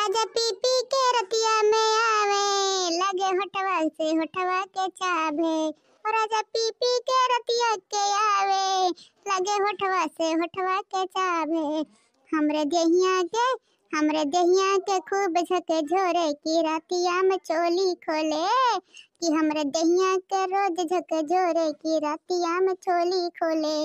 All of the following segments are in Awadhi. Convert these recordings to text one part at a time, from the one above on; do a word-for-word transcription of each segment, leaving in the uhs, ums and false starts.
राजा पी पी के रतिया में आवे, लगे होठवा से होठवा के चाभे। ओ राजा पी पी के रतिया के आवे, लगे होठवा से होठवा के चाभे। हमरे देहिया के, हमरे देहिया के खूब झकझोरे कि रतिया में चोली खोले, कि हमरे देहिया के रोज झकझोरे कि रतिया में चोली खोले।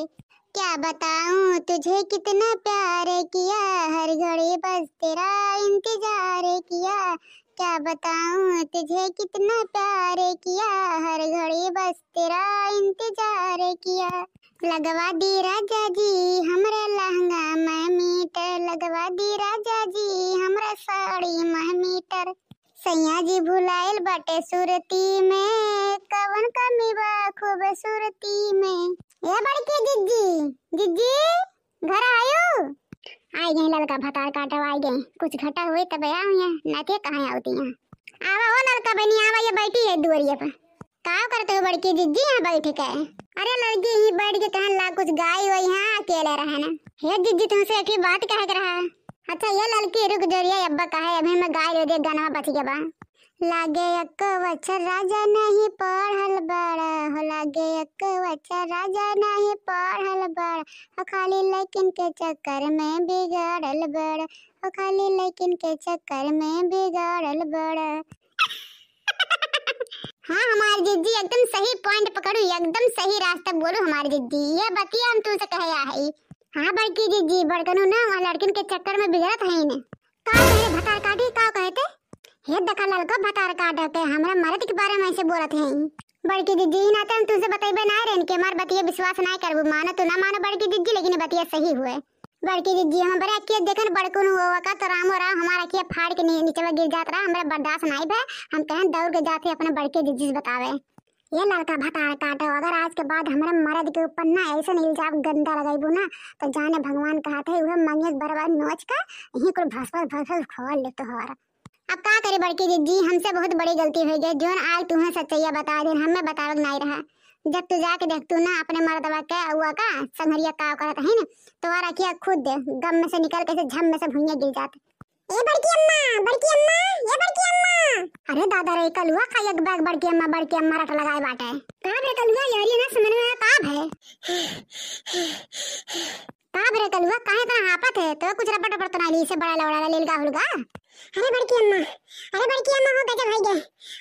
क्या बताऊं तुझे कितना प्यार किया, हर घड़ी बस तेरा इंतजार किया। क्या बताऊं तुझे कितना प्यार किया, हर घड़ी बस तेरा इंतजार किया। लगवा दी राजा जी हमरे लहंगा में मीटर, लगवा दी राजा जी हमरे साड़ी में मीटर। सैया जी भुलाइल बाटे सुरती में, कवन कमी बा खूबसूरती में। ए बड़की जिज्जी, जिज्जी, घर आयो? आई गए ललका भतार काटो, आई गए। कुछ घटा हुई तब आया हुई है, ना थे कहाँ आवती हैं। आवा हो ललका बहनी, आवा, ये बैठी है दुआरिया पर। का करते हो बड़की जिज्जी यहाँ बैठ के? अरे लड़की यहीं बैठ के कहन ला कुछ गाई वाई यहाँ अकेले रहे ना। हे जिज्जी तुमसे एक ही बात कहे के रहा। अच्छा ये ललकी रुक जोरिया अब्बा कहे अभी मैं गाई लो दे गाना बच गया बा। लागे एक बच्चा राजा नहीं पढ़ल बड़ा हो, लागे एक बच्चा राजा नहीं पढ़ल बड़ा हो, खाली लड़किन के चक्कर में बिगड़ल बड़ा हो, खाली लड़किन के चक्कर में बिगड़ल बड़ा। हाँ हमार जिज्जी एकदम सही point पकड़ू, एकदम सही रास्ता बोलू हमार जिज्जी। ये बतिया हम तुमसे कहे आ है। हाँ बड़की जिज्जी, बड़कनू ना वहाँ लड़किन के चक्कर में बिगड़त है इन्हें। का कहे भतार काटी, का कहते? हे देखा ललका भतार काट के हमरा मरद के बारे में ऐसे बोलत है। बड़की जिज्जी, ई नाते हम तुमसे बतइबे ना रहन कि हमार बतिया विश्वास ना करबू, मानो तो ना मानो बड़की जिज्जी, लेकिन ये बतिया सही हुए। बड़की जिज्जी, हम बड़े अखिया देखन बड़कुन हुआ का तो रामो राम हमार अखिया फाड़ के नी-, नीचे गिर जात रहा, हमरा बर्दाश्त नाई भे। हम कहन दौड़ के जाते अपने बड़के जिज्जी से बतावे। ये ललका भतार काटो, अगर आज के बाद हमरे मरद के ऊपर ना ऐसे इल्जाम गंदा लगइबू ना, तो जाने भगवान कहत है उहे मंगिया के बरवा नोच के यहीं कुल भसभस भसभस खोल ले तोहर। अब का करे बड़की जिज्जी, हमसे बहुत बड़ी गलती हो गई, जोन आज तुम्हें सच्चाइया बता देन, हमें बतावे के नाई रहा। जब तू जाके देख तू ना अपने मर्दवा के अउआ का संघरिया का करत है ना, तोहर अखिया खुद दे गम में से निकल के से झम में से भुइया गिर जात। ए बड़की अम्मा, बड़की अम्मा, ए बड़की अम्मा। अरे दादा रे कलुआ का एक बैग बड़की अम्मा, बड़की अम्मा रट लगाए बाटे। का रे कलुआ यारी ना समझ में का है? का रे कलुआ काहे इतना हापत है? तो कुछ रपट रपट तो ना ली से बड़ा लवड़ा लीलगा हुलगा। अरे बड़की अम्मा, अरे बड़की अम्मा हो गजब है गे।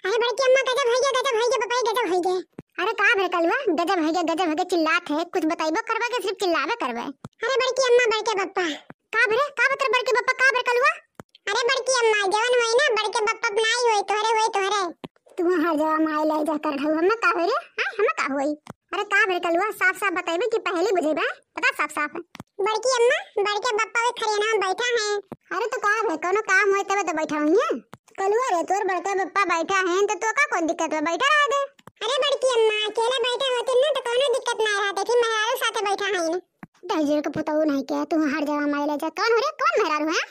अरे बड़की अम्मा गजब है गे, गजब है गे, बताई गजब है गे। अरे का रे कलुआ गजब है गे, गजब है गे चिल्लात है, कुछ बताइबो करबे के सिर्फ चिल्लाबे करबे। अरे बड़की अम्मा बड़के बप्पा। का रे, का बतर बड़के बप्पा, का रे कलुआ? अरे बड़की अम्मा जवन होई ना बड़के बप्पा नाई होई तोहरे होई तोहरे। तू हर जगह माई ले जा कर ढऊ, हमें का होई रे? हाँ हमें का होई? अरे का रे कलुआ साफ साफ बताइबे कि पहली बुझेबे? बता साफ साफ। बड़की अम्मा, बड़के बप्पा वे खरियाना में बैठा है। अरे तो का रे, कोनो काम होई तबे तो बैठा हुई है। कलुआ रे, तोर बड़का बप्पा बैठा है तो तो का कौन दिक्कत बा, बैठा रहा दे। अरे बड़की अम्मा, अकेले बैठे होते ना तो कोनो दिक्कत ना रहा, देखी मेहरारू साथे बैठा है। दहिजर के पुतऊ नहीं क्या, तू हर जगह माई ले जा। कौन हो रे, कौन मेहरारू है?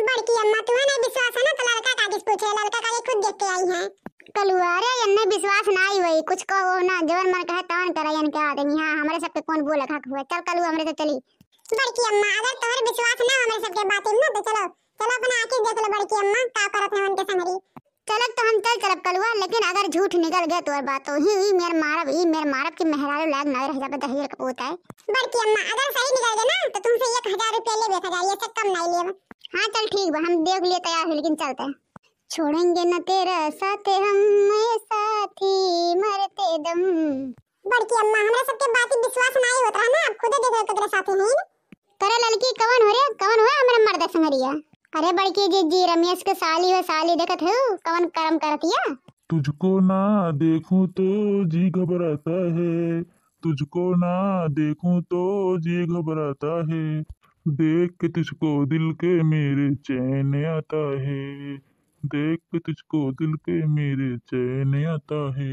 बड़की अम्मा, तुम्हें नहीं विश्वास है ना तो ललका काकी से पूछ ले, ललका काकी खुद देख के आई है। कलुआ रे, एन्ने विश्वास ना आई वही, कुछ कहो ना, जवन मन कहे तवन करे इनके आदमी। हाँ, हमरे सबके कौन बोले खाक हुए। चल कलुआ, हमरे से चली। बड़की अम्मा, अगर तोहरे विश्वास ना हो हमरे सबके बात में, तो चलो, चलो अपना आँखी देख लो बड़की अम्मा, का करत है उनके संगरी। चलत तो हम चल चलब कलुआ, लेकिन अगर झूठ निकल गए तोर बात, तो ही, ही मेर मारब, ही मेर मारब कि मेहरारू लायक ना रह जाबे, दहेज का पूत है। बड़की अम्मा, अगर सही निकल गए ना, तो तुमसे एक हजार रुपया लेब, एक हजार, ये से कम नहीं लेब। हाँ चल ठीक बा, हम देख लिए तैयार हो, लेकिन चलते हैं। छोड़ेंगे न तेरा साथ हम, ए साथी, मरते दम। बड़की अम्मा, हमरा सबके बात पे विश्वास नाई होत रहा ना, अब खुदे देख लो केकरे साथे हैं। करे ललकी, कवन हो रे, कवन हो हमरे मर्द संगरिया? अरे बड़की जिज्जी, रमेश के साली हो, साली देखत हो, कवन करम करतिया। तुझको ना देखूं तो जी घबराता है, तुझको ना देखूं तो जी घबराता है, देख के तुझको दिल के मेरे चैन आता है, देख के तुझको दिल के मेरे चैन आता है।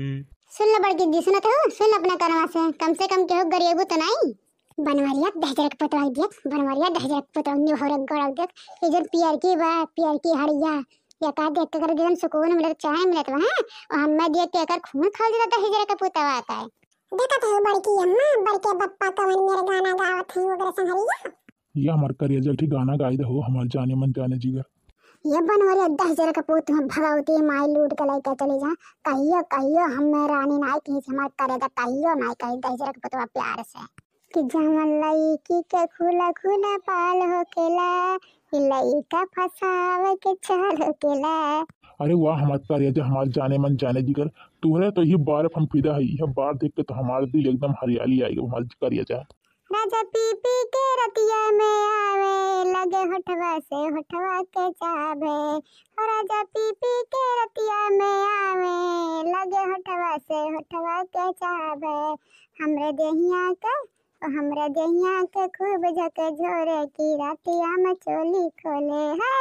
सुन लो बड़की जी, सुनत हो, सुन अपना कनवा से, कम से कम केहू गरियबू तो नहीं। बनवरिया दहिजरक पुतवा देख, बनवरिया दहिजरक पुतवा निहोरक गोरक देख, ये जन पियरकी बा, पियरकी हड़िया, ये का देख के कर एकदम सुकून मिलत, चैन मिलत बा, हैं? और हमें देख के एकर खून खौल जाता दहिजरक पुतवा का। देखत है बड़की अम्मा, बड़के बप्पा कवन मेरे गाना गावत है ओकरे संगरिया। ये हमार करेजा एक ठे गाना गाई दहो, हमार जाने मन जाने जिगर। ये बनवरिया दहिजरा के पूत, हम भगवती माई लूट के लइके चली जा। कहियो, कहियो हमें रानी नाई कही, हमार करेजा कहियो नाई कही दहिजरा के पुतवा प्यार से। कि जवन लइकी के खुला खुला बाल होखेला, ई लइका फसावे के चाल होखेला। अरे वाह, हमार करेजा, हमार जाने मन जाने जिगर, तोहरे तो ये बार हम फिदा है, यह बार देख के तो हमार दिल एकदम हरियाली आएगा, हमार करेजा। राजा पी पी के रतिया में आवे, लगे होठवा से होठवा के चाबे। हो राजा पी पी के रतिया में आवे, लगे होठवा से होठवा के चाबे। हमरे देहिया के, ओ हमरे देहिया के खूब झकझोरे की रतिया में चोली खोले है।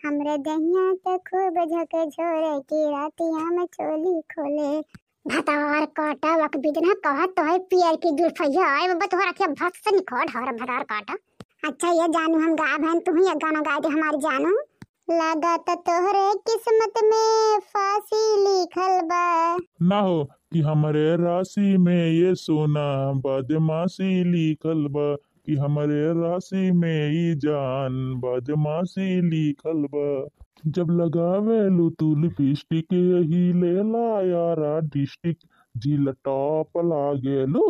हमरे देहिया के खूब झकझोरे की रतिया में चोली खोले। भतार काटा वक बिजना कहत तो है पियर की जुल्फैया आए बाबा तोहरा के भस से निखोड़ हर भतार काटा। अच्छा ये जानू हम गायब हैं, तू ही एक गाना गाए दे हमारी जानू। लागत तोहरे किस्मत में फांसी लिखल बा। ना हो कि हमरे राशि में ये सोना बदमाशी लिखल बा, कि हमरे राशि में ई जान बदमाशी लिखल बा। जब लगावेलू तू लिपस्टिक यही लेला यारा डिस्ट्रिक्ट, जिला टॉप लागेलू,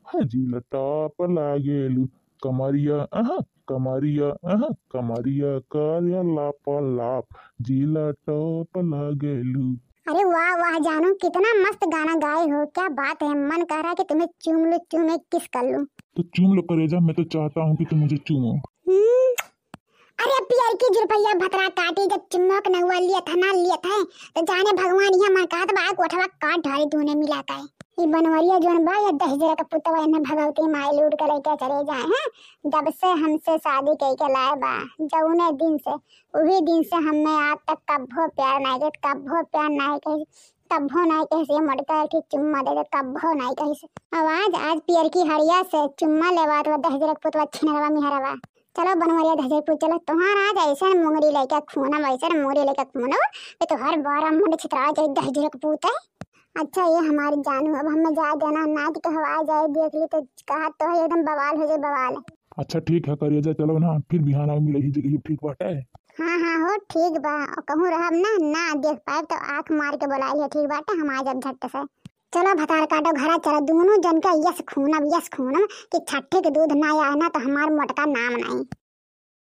है जिला टॉप लागेलू। कमरिया अहा, कमरिया अहा, कमरिया करे लाप लाप, जिला टॉप लागेलू। अरे वाह वाह जानू, कितना मस्त गाना गाए हो, क्या बात है। मन कह रहा है कि तुम्हें चूम लूं, चूम एक किस कर लूं। तो चूम लो करेजा, मैं तो चाहता हूँ कि तुम मुझे चूमो। हम्म, अरे पियर की जुल्फैया भतरा काटी, जब चुम्मा के नहुआ लियत है ना लियत है, तो जाने भगवान यह मन कहत बा कि ओठवा काट ढारी दूने मिला के। ई बनवरिया जौन बा, ये दहिजरा के पुतवा, इन्हें भगवती माई लूट के लइके चले जाए हैं। जब से हमसे शादी कई के लाए बा, जौने दिन से, उही दिन से हमें आज तक कब्बो प्यार नाई कही, कब्बो प्यार नाई कही, कब्बो नाई कही से मोटका एक ठे चुम्मा दे दे, कब्बो नाई कही से। अब आज, आज पियर की हड़िया से चुम्मा लेवात बा दहिजरा के पुतवा छिनरवा मिहरवा। चलो बनवरिया दहिजरा के पूत, चलो तोहार आज ऐसे मुंगरी लइके खूनब, ऐसे मुंगरी लइके खूनब, ये तो हर बार मुंड छितरा जाए दहिजरा के पूत है। अच्छा ये हमारी जानू, अब हमें जाए देना, नाच के हवा जाए देख ली तो कहा तो है एकदम बवाल हो जाए बवाल। अच्छा ठीक है करेजा, चलो ना फिर बिहान आओ मिले ही जगह, ठीक बाटे। हाँ हाँ हो ठीक बा, और कहूँ रहब ना, ना देख पाए तो आँख मार के बुला लिया, ठीक बाटे, हम आ जाब झट से। चलो भतार काटो घरा चलो, दोनों जन का यस खूनब, यस खूनब कि छठे के दूध ना आए ना तो हमार मोटका नाम नहीं।